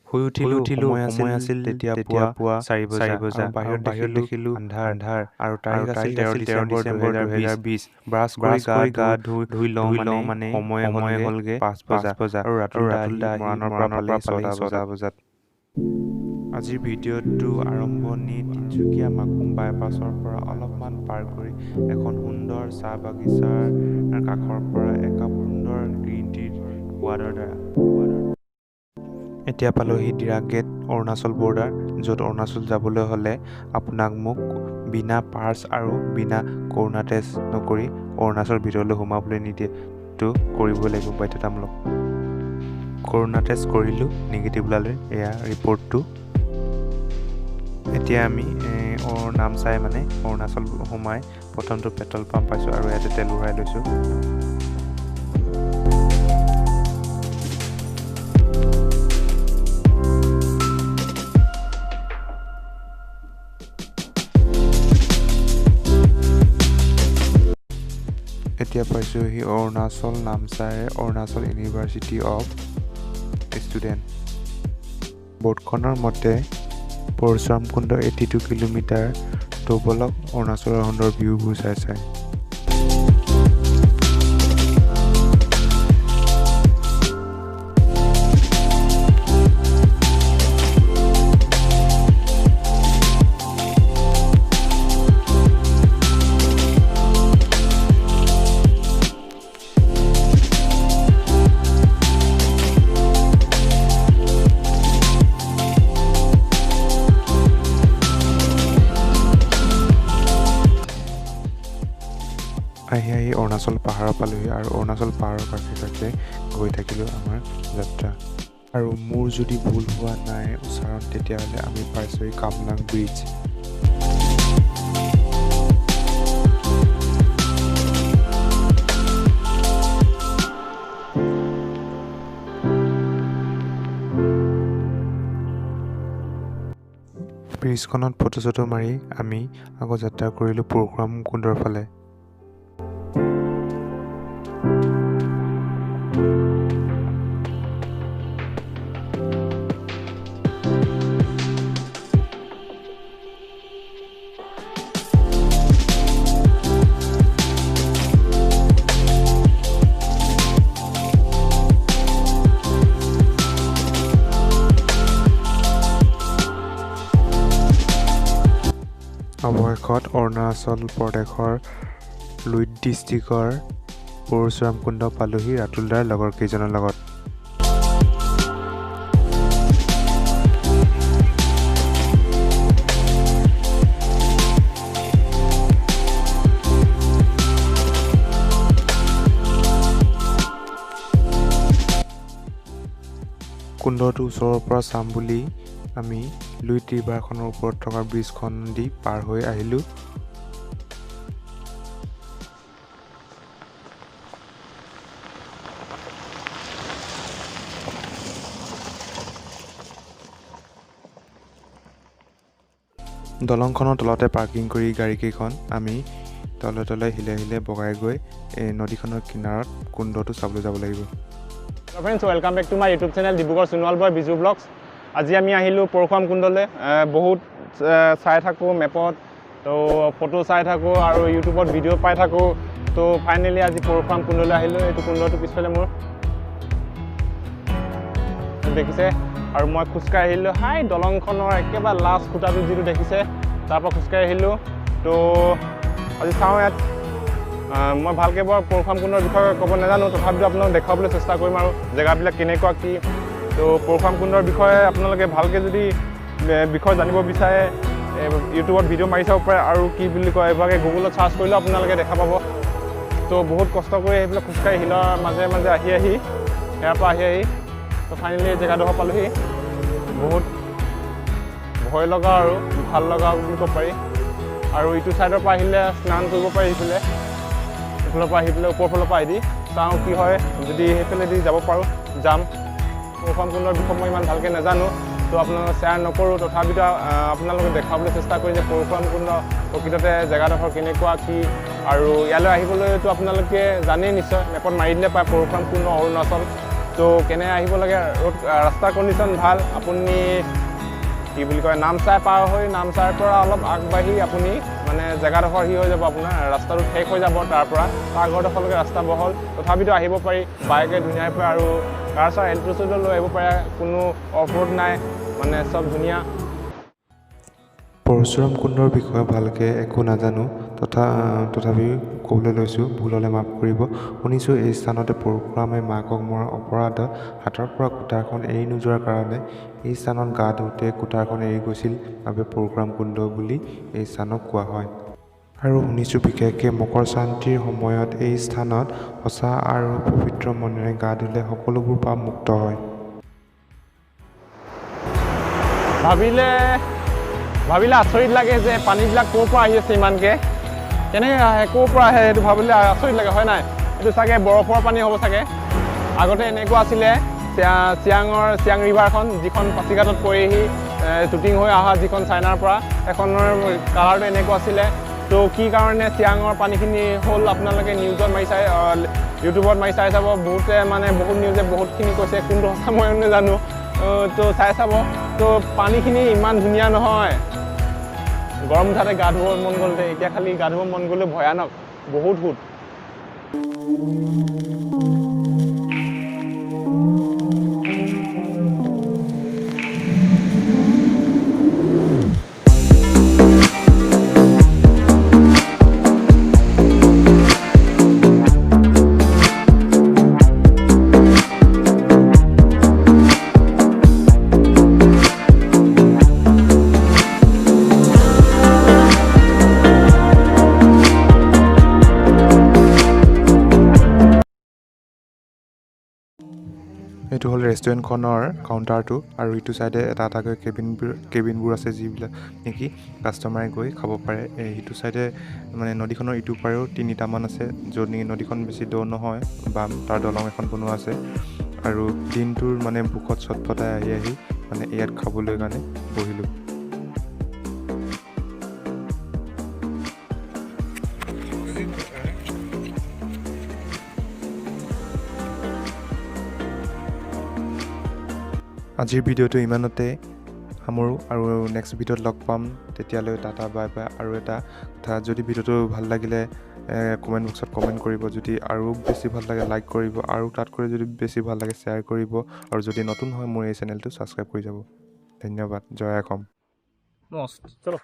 শুই শুই উঠিলো, উঠিলো, সময় সময় আছিল আছিল তেতিয়া তেতিয়া পুৱা পুৱা 4 বজা 4 আৰু বজা আৰু বাহিৰত বাহিৰত দেখিলো দেখিলো আন্ধাৰ আন্ধাৰ আৰু আৰু তাৰিখ আছিল তাৰিখ 13 আছিল 13 ডিচেম্বৰ ডিচেম্বৰ 2020। 2020। ব্ৰাছ কৰি ব্ৰাছ গা কৰি গা ধুই ধুই ধুই লওঁ ধুই মানে লওঁ মানে সময়ে সময়ে হ'লগে হ'লগে 5 5 বজা বজা আৰু আৰু ৰাতুল দা ৰাতুল আহি দা আহি মৰাণৰ পৰা মৰাণৰ পৰা পালেহি পালেহি 6টা 6টা বজাত। বজাত। আজিৰ ভিডিঅ'টো আৰম্ভণি তিনিচুকীয়া মাকুম বাইপাছৰ পৰা অলপমান পাৰ কৰি এখন সুন্দৰ চাহ বাগিচাৰ কাষৰ পৰা একাপ সুন্দৰ গ্ৰীণ টিৰ সোৱাদৰ দ্বাৰা। এতিয়া পালোহি ডিৰাক গেট, অৰুণাচল বৰ্ডাৰ, য'ত অৰুণাচল যাবলৈ হ'লে আপোনাক মোক বিনা পাৰ্চ আৰু বিনা কৰোণা টেষ্ট নকৰি অৰুণাচল ভিতৰলৈ সোমাবলৈ নিদিয়ে, তো কৰিবই লাগিব বাধ্যতামূলক। কৰোণা টেষ্ট কৰিলোঁ, নিগেটিভ ওলালে, এয়া ৰিপৰ্টটো। এতিয়া আমি নামচাই মানে অৰুণাচল সোমাই প্ৰথমটো পেট্ৰল পাম্প পাইছোঁ আৰু ইয়াতে তেল ভৰাই লৈছোঁ। এতিয়া পাইছোঁহি অৰুণাচল নামচাইৰ অৰুণাচল ইউনিভাৰ্চিটি অফ ষ্টুডেণ্ট। বৰ্ডখনৰ মতে পৰশুৰাম কুণ্ড 82 কিলোমিটাৰ। তো ব'লক অৰুণাচলৰ সুন্দৰ ভিউবোৰ চাই চাই। আহি আহি অৰুণাচল পাহাৰৰ পালোহি আৰু অৰুণাচল পাহাৰৰ কাষে কাষে গৈ থাকিলোঁ আমাৰ যাত্ৰা। আৰু মোৰ যদি ভুল হোৱা নাই উচ্চাৰণ, তেতিয়াহ'লে আমি পাইছোঁহি কামলাং ব্ৰিজ। ব্ৰিজখনত ফটো চটো মাৰি আমি আকৌ যাত্ৰা কৰিলোঁ পৰশুৰাম কুণ্ডৰ ফালে। অৱশেষত অৰুণাচল প্ৰদেশৰ লুইত ডিষ্ট্ৰিক্টৰ পৰশুৰাম কুণ্ড পালোহি ৰাতুল দাৰ লগৰ কেইজনৰ লগত। কুণ্ডটো ওচৰৰ পৰা চাম বুলি আমি লুইত ৰিভাৰখনৰ ওপৰত থকা ব্ৰিজখন দি পাৰ হৈ আহিলোঁ। দলংখনৰ তলতে পাৰ্কিং কৰি গাড়ীকেইখন আমি তলে তলে শিলে শিলে বগাই গৈ এই নদীখনৰ কিনাৰত কুণ্ডটো চাবলৈ যাব লাগিব। Hello friends, welcome back to my YouTube channel Dibrugarh Sonowal boy Biju blogs. আজি আমি আহিলোঁ পৰশুৰাম কুণ্ডলৈ। বহুত চাই থাকোঁ মেপত, তো ফটো চাই থাকোঁ আৰু ইউটিউবত ভিডিঅ' পাই থাকোঁ। তো ফাইনেলি আজি পৰশুৰাম কুণ্ডলৈ আহিলোঁ। এইটো কুণ্ডটো পিছফালে মোৰ দেখিছে আৰু মই খোজকাঢ়ি আহিলোঁ। হাই দলংখনৰ একেবাৰে লাষ্ট খুঁটাটো যিটো দেখিছে, তাৰপৰা খোজকাঢ়ি আহিলোঁ। তো আজি চাওঁ ইয়াত, মই ভালকৈ বৰ পৰশুৰাম কুণ্ডৰ বিষয়ে ক'ব নাজানো, তথাপিতো আপোনালোক দেখুৱাবলৈ চেষ্টা কৰিম আৰু জেগাবিলাক কেনেকুৱা কি। তো পৰশুৰাম কুণ্ডৰ বিষয়ে আপোনালোকে ভালকৈ যদি বিষয় জানিব বিচাৰে, ইউটিউবত ভিডিঅ' মাৰি চাব পাৰে আৰু কি বুলি কয় এইভাগে গুগলত চাৰ্চ কৰিলেও আপোনালোকে দেখা পাব। তো বহুত কষ্ট কৰি সেইবিলাক খোজকাঢ়ি শিলৰ মাজে মাজে আহি আহি ইয়াৰ পৰা আহি আহি তো ফাইনেলি জেগাডোখৰ পালোহি। বহুত ভয় লগা আৰু ভাল লগা বুলি ক'ব পাৰি। আৰু ইটো ছাইডৰ পৰা আহিলে স্নান কৰিব পাৰি, সেইফালে এইফালৰ পৰা আহি পেলাই ওপৰ ফালৰ পৰা আহি চাওঁ কি হয়, যদি সেইফালেদি যাব পাৰোঁ যাম। পৰশুৰাম কুণ্ডৰ বিষয়ে মই ইমান ভালকৈ নাজানো, তো আপোনালোকক শ্বেয়াৰ নকৰোঁ, তথাপিতো আপোনালোকক দেখুৱাবলৈ চেষ্টা কৰিম যে পৰশুৰাম কুণ্ড প্ৰকৃততে জেগাডোখৰ কেনেকুৱা কি। আৰু ইয়ালৈ আহিবলৈতো আপোনালোকে জানেই নিশ্চয়, মেপত মাৰি দিলে পায় পৰশুৰাম কুণ্ড অৰুণাচল। তো কেনে আহিব লাগে, ৰোড ৰাস্তাৰ কণ্ডিশ্যন ভাল। আপুনি কি বুলি কয়, নামচাই পাৰ হৈ নামচাইৰ পৰা অলপ আগবাঢ়ি আপুনি মানে জেগাডোখৰ সি হৈ যাব, আপোনাৰ ৰাস্তাটো শেষ হৈ যাব। তাৰ পৰা তাৰ ঘৰডোখৰলৈকে ৰাস্তা বহল, তথাপিতো আহিব পাৰি বাইকে ধুনীয়াকৈ, আৰু কাৰ চাৰ এল্টো চেল্টো লৈ আহিব পাৰে, কোনো অফ ৰোড নাই, মানে চব ধুনীয়া। পৰশুৰাম কুণ্ডৰ বিষয়ে ভালকৈ একো নাজানো, তথাপিও ক'বলৈ লৈছোঁ, ভুল হ'লে মাফ কৰিব। শুনিছোঁ এই স্থানতে পৰশুৰামে মাকক মৰাৰ অপৰাধত হাতৰ পৰা কুঠাৰখন এৰি নোযোৱাৰ কাৰণে এই স্থানত গা ধুওঁতে কুঠাৰখন এৰি গৈছিল বাবে পৰশুৰাম কুণ্ড বুলি এই স্থানক কোৱা হয়। আৰু শুনিছোঁ বিশেষকৈ মকৰ সংক্ৰান্তিৰ সময়ত এই স্থানত সঁচা আৰু পবিত্ৰ মনেৰে গা ধুলে সকলোবোৰ পাপ মুক্ত হয়। ভাবিলে ভাবিলে আচৰিত লাগে যে পানীবিলাক ক'ৰ পৰা আহি আছে ইমানকৈ, কেনেকৈ আহে, ক'ৰ পৰা আহে, সেইটো ভাবিলে আচৰিত লাগে, হয় নাই? এইটো চাগে বৰফৰ পানী হ'ব চাগে। আগতে এনেকুৱা আছিলে চিয়াং ৰিভাৰখন, যিখন পাছিঘাটত পৰিহি টুটিং হৈ অহা যিখন চাইনাৰ পৰা, সেইখনৰ কালাৰটো এনেকুৱা আছিলে। তো কি কাৰণে চিয়াঙৰ পানীখিনি হ'ল, আপোনালোকে নিউজত মাৰি চাই, ইউটিউবত মাৰি চাই চাব। বহুতে মানে বহুত নিউজে বহুতখিনি কৈছে, কোনটো সঁচা ময়ো নাজানো। তো চাই চাব। তো পানীখিনি ইমান ধুনীয়া নহয়, গৰম উঠাতে গা ধুব মন গ'ল, এতিয়া খালি গা ধুব মন গ'লেও ভয়ানক, বহুত সোঁত। এইটো হ'ল ৰেষ্টুৰেণ্টখনৰ কাউণ্টাৰটো আৰু ইটো ছাইডে এটা এটাকৈ কেবিনবোৰ আছে, যিবিলাক নেকি কাষ্টমাৰে গৈ খাব পাৰে। এই সিটো ছাইডে মানে নদীখনৰ ইটো পাৰেও তিনিটামান আছে, য'ত নেকি নদীখন বেছি দ নহয় বাম, তাৰ দলং এখন বনোৱা আছে। আৰু দিনটোৰ মানে ভোকত চটফটাই আহি আহি মানে ইয়াত খাবলৈ কাৰণে বহিলোঁ। আজিৰ ভিডিঅ'টো ইমানতে সামৰোঁ আৰু নেক্সট ভিডিঅ'ত লগ পাম। তেতিয়ালৈ টাটা, বাই বাই। আৰু এটা কথা, যদি ভিডিঅ'টো ভাল লাগিলে কমেণ্ট বক্সত কমেণ্ট কৰিব, যদি আৰু বেছি ভাল লাগে লাইক কৰিব, আৰু তাতকৈ যদি বেছি ভাল লাগে শ্বেয়াৰ কৰিব, আৰু যদি নতুন হয় মোৰ এই চেনেলটো ছাবস্ক্ৰাইব কৰি যাব। ধন্যবাদ। জয় অসম। মস্ত, চলো।